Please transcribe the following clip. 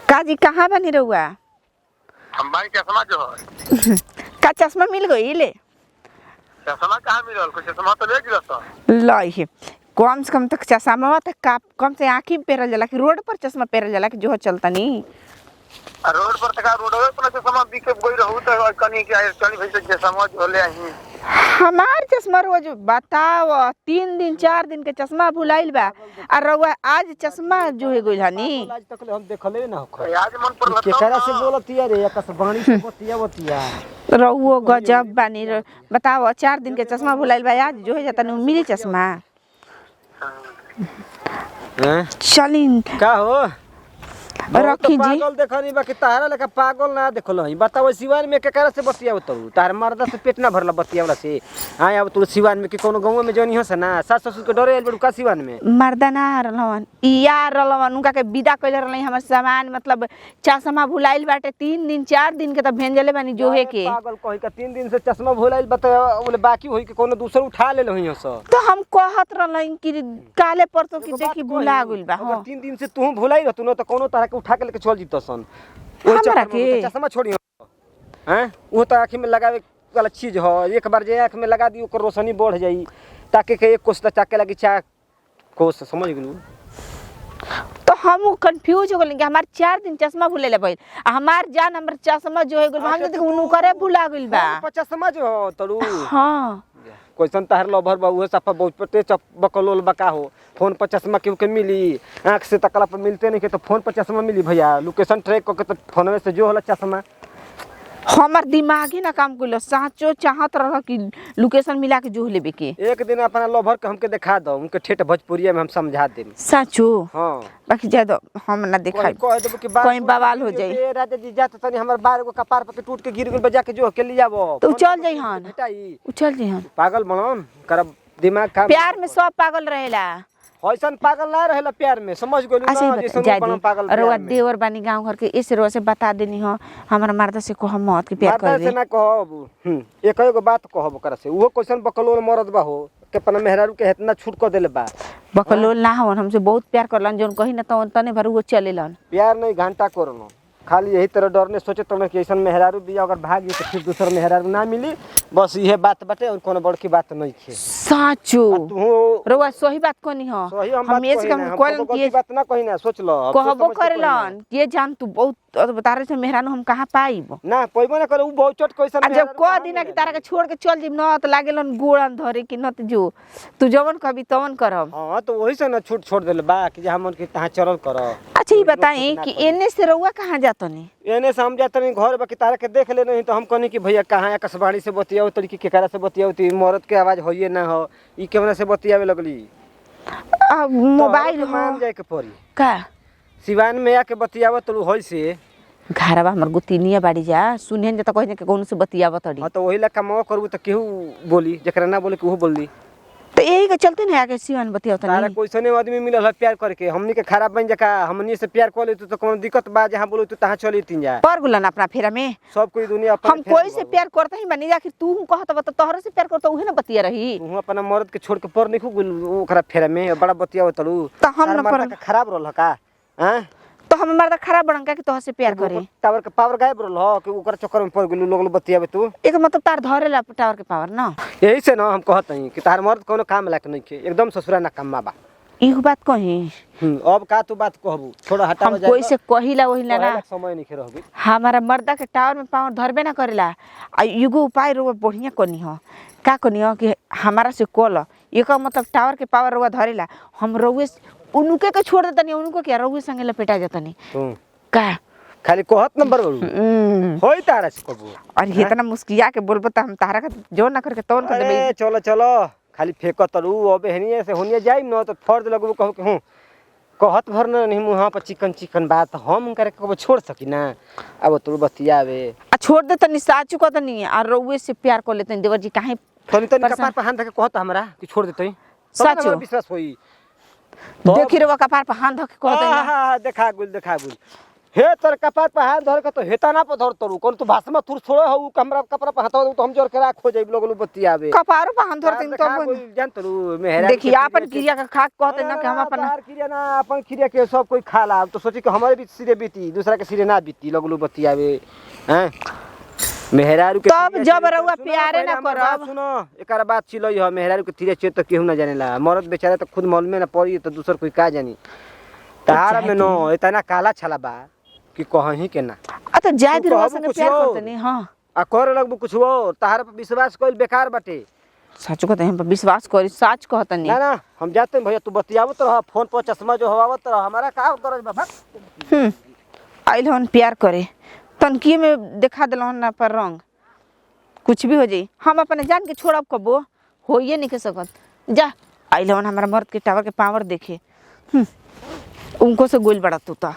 काजी कहाँ बनी रहुआ? हम भाई चश्मा जो है। का चश्मा मिल गई ले? चश्मा कहाँ मिलल? कुछ चश्मा तो ले गिरस तो। लही कम से कम तक चश्मा तक का कम से आँखी में पेरल जाला कि रोड पर चश्मा पेरल जाला कि जो है चलता नहीं। आ रोड पर तका रोडवे पर चश्मा बिके गई रहू तो कनी के आए चली भाई से चश्मा जो ले आई। हमार चश्मा रोज बताओ 3 दिन 4 दिन के चश्मा भुलाइल बा आ रउआ आज चश्मा जो है गइल हनी। आज तक ले हम देखले ना होखो। आज मन पर केकरा से बोलतिया रे? आकाशवाणी से बतिया बतिया। रउओ गजब बानी। बताओ, 4 दिन के चश्मा भुलाइल बा, आज जो है जाता नहीं मिली चश्मा। हैं? चली। का हो? रखी जी। पागल देखनी बाकी तारा लेखा पागल ना देखल हई। बताओ, सिवान में केकरा से बतियाव तू? तार मर्दा से पेट ना भरला बतियावला से? हाँ, अब तू सिवान में के कोनो गाँव में जनी हो से ना सास ससुर के डरे आइल बड़ू का सिवान में? मर्दा ना रहलन, यार रहलन, उनका के विदा कइले रहलन। हमर सामान मतलब चश्मा भुलाइल बाटे 3 दिन 4 दिन के, त भेजले बानी जोहे के। पागल कही का, 3 दिन से चश्मा भुलाइल बता बोले बाकी होई के कोनो दूसर उठा ले होई सो। तो हम कहत रहलन कि काले परसों की देखी भुला गइल बा। अगर हाँ। 3 दिन से तू भुलाई रहतू न त कोनो तरह के उठा के लेके चल जीतो सन ओही हमरा चक्कर में के? तो चश्मा छोड़ी हैं, वो तो आँखी में लगावे वाला चीज हो। एक बार जे आँख में लगा दी, ओकर रोशनी बढ़ जाई। ताके के एक कोस त ताके लगी 4 कोस, समझ गेलू? तो हम कंफ्यूज हो गेलिन कि हमार 4 दिन चश्मा भुलेले भइल आ हमार जान हमर चश्मा जो है गइल बा। हम तो उनकरे भुला गइल बा। फोन पर चश्मा जो हो तरू? हाँ। कैसन तहर लभर बा, उहे सफा बहुत पटे चप बकलोल बका हो। फोन पर चश्मा केहू के मिली? आँख से तकला पर मिलते नहीं के तो फोन पर चश्मा मिली भैया? लोकेशन ट्रैक करके तो फोनवे से जो होला चश्मा। हमार दिमाग ही ना काम कइलो। साचो चाहत रह कि लोकेशन मिला के जोह लेबे के। एक दिन अपना लभर के हमके दिखा दो, उनके ठेठ भोजपुरिया में हम समझा देम। साचो? हाँ। बाकी ज्यादा हम ना दिखाई। कह देबो कि बार कहीं बवाल हो जाई। ए राजा जी, जात तनी हमर बार एगो कपार पर के टूट के गिर गेल बा, जाके जो के लियाबो। तो उ चल जइहन। भेटाई। उ चल जइहन। पागल बनन कर दिमाग का। प्यार में सब पागल रहेला। ऐसन पागल ना रहेला प्यार में, समझ गेलू? अच्छा, ना ई जैसन बता जाय बनन दी पागल रउआ प्यार में। देवर बानी गांव घर के, इस रउआ से बता देनी हो। हमार मर्दा से कह मत कि प्यार मर्दा कर से ना कहब। एक एगो बात कहब ओकरा से, उहो कैसन बकलोल मरद बा हो के अपना मेहरारू के इतना छूट कर देले बा। बकलोल ना हवन, हमसे बहुत प्यार करलन। जोन कही ना तवन तने भर वो चलेलन। प्यार नहीं, घंटा करनो खाली यही तरह डरने सोचे तो कि ऐसन मेहरारू बिया अगर भाग तो फिर दूसर मेहरारू ना मिली। बस इहे बात बाटे और कोनो बड़की बात नहीं खे। साचो? तू रउआ सही बात कहनी हो। सही हम बात हम ये कही हम ना, हम कहलन कोनो कि गलती बात ना कही ना, सोच लो अब, सोच कहबो समझ के कही ना। करलन ये जान तू बहुत और बता रहे थे मेहरानू हम कहाँ पाइब। ना पइबो ना करे, उ बहुत चोट कैसन आ जब मेहरारू कह कहाँ दिना कि मिलेला? तारा के छोड़ के चल जिम न त लागेलन गोड़न धरे कि न त जो तू जवन कहबी तवन करब। हाँ, तो वही से ना छूट छोड़ देले बा कि जहाँ मन के तहाँ चलल कर। अच्छा, ई बताई कि एने से रउआ कहाँ जातनी? एने से हम जाते नहीं घर, बाकी तारा के देख ले नहीं तो हम कहनी कि भैया कहाँ आकाशवाणी से बतियाओ तरीके, केकरा से बतियाओ? ती मरद के आवाज होइए ना हो, ई केवना से बतियावे लगली? आ, मोबाइल तोहरो के मान हो जाए के पड़ी। का? सिवान में आके बतियावत तो होई से। घरवा हमर गुतिनिया बाड़ी जा सुनहेन जा त कहिन के कौन से बतियावत तड़ी। हाँ, तो वही ला कमाओ करबू तो केहू बोली, जेकरा ना बोले के उहो बोली। तो यही के चलते ना आके सिवान बतियावत। तारा नहीं। कोइसने आदमी मिलल है प्यार करके? हमनी के खराब बन जका हमनी से प्यार कर लेतू तो कोनो दिक्कत बा? जहाँ बोलो तू तहाँ चली तीन जा। पर गुलन अपना फेरा में। सब कोई दुनिया अपन हम कोई से प्यार करते ही बनी जा कि तू कहत बा त तोहरे से प्यार करत उहे ना बतिया रही। तू अपना मर्द के छोड़ के पर नहीं गुल ओकरा फेरा में बड़ा बतियावत तलू। तो हम न पर खराब रहल का हां? तो हम मर्द खराब बड़न का कि तोहर से प्यार करे? टावर के पावर गायब रहल ह कि ओकरा चक्कर में पड़ गेलू, लोग बतियावे तू? एक मतलब तार धरेला टावर के पावर ना। यही से ना हम कहत हई कि तार मर्द कोनो काम लायक नहीं के, एकदम ससुरा ना कम्मा बा। इहो बात कही? अब का तू बात कहबू? छोड़, हटाओ। हम कोई से कहिला वहिला ना। समय नहीं रहबी। हमारा मर्दा के टावर में पावर धरबे ना करेला। आ एगो उपाय रोवा बढ़िया कनी हो, का कनी हो कि हमारा से कल एक मतलब टावर के पावर रोवा धरेला, हम रउए उनुके के छोड़ देतनी, उनको के रउए संगे लपेटा जतनी। तू का? खाली कहत नंबर बड़ू। होई तारा से कहबू? और इतना मुस्किया के बोलबो त हम तारा का जो ना करके तौन कर देबे। अरे चलो चलो, खाली फेंकत तरू। अब हेनिए से होनिए जाइम न तो फर्ज लगबू कहू कि हूँ कहत भर न नहीं मुँह पर चिकन चिकन बात हम करे कबो छोड़ सकी ना। अब तू बतियावे। आ छोड़ दे तनी, साचू को तनी आ रउए से प्यार कर लेतनी देवर जी, काहे तनी तनी परेशान- कपार पर हाथ धके कहत हमरा कि छोड़ देतई। साचो? विश्वास होई? देखी रउआ कपार पर हाथ धके कहत ना। आहा, देखा गुल, देखा गुल। हे तोर कपार पर हाथ धर के तो हेता ना पर धर तरू कौन तू भाषमा थुर छोड़े हो हमरा कपड़ा पर हाथ तो हम जोर के राख हो जाई लोग बतियावे। कपारो पर हाथ धरते तब जान तरू मेहरा देखिए आपन क्रिया का खाक कहते ना कि हम अपन तार क्रिया ना अपन क्रिया के सब कोई खाला। अब तो सोची कि हमारे भी सिरे बीती दूसरा के सिरे ना बीती लगलू बतियावे हैं मेहरारू के तब तिरिया जब चरित्र रउआ सुनो, प्यारे पहले ना हमर बात करब। सुनो एकर बात चिलई ह मेहरारू के तिरिया चरित्र केहू ना जानेला। मरद बेचारा तो खुद मालूमे ना पड़ी तो दूसर कोई का जानी। तारा में नो इतना काला छाला बा कि कहही के ना। आ तो जाय तू दिन रउआ कहबू संगे कुछ प्यार और। करते नहीं। हां आ करे लगबू कुछ और तारा पर विश्वास कइल बेकार बाटे। सच कहते हम पर विश्वास करी सच कहते नहीं। ना ना हम जाते हैं भैया तू बतियावत रह फोन पर चश्मा जो हवावत रह हमारा का गरज बा भक। हम्म आइल हन प्यार करे तनकिए में देखा दिल ना पर रंग कुछ भी हो जाई हम अपने जान के छोड़ब कबो होइए नहीं के सकत। जा आइल हन हमारा मर्द के टावर के पावर देखे। उनको से गोल बड़ा तू तो।